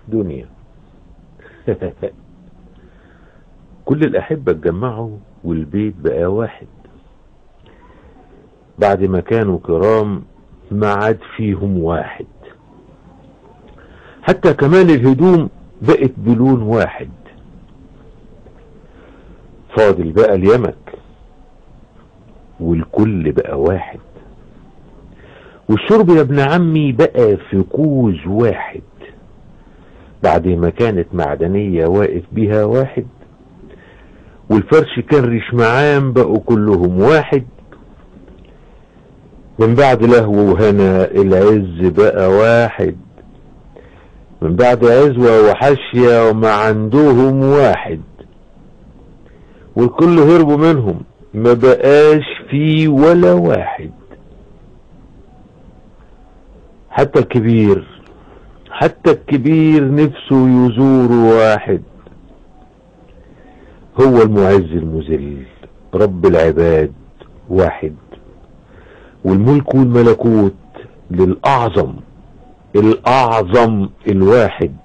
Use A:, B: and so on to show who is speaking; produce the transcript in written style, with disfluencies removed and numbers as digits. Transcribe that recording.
A: دنيا. كل الأحبة اتجمعوا والبيت بقى واحد، بعد ما كانوا كرام ما عاد فيهم واحد. حتى كمان الهدوم بقت بلون واحد. فاضل بقى اليمك والكل بقى واحد، والشرب يا ابن عمي بقى في كوز واحد، بعد ما كانت معدنية واقف بها واحد، والفرش كان ريش معام بقوا كلهم واحد. من بعد لهو وهنا العز بقى واحد، من بعد عزوة وحشية وما عندهم واحد، والكل هربوا منهم ما بقاش فيه ولا واحد. حتى الكبير، حتى الكبير نفسه يزور واحد، هو المعز المذل رب العباد واحد، والملك والملكوت للأعظم الأعظم الواحد.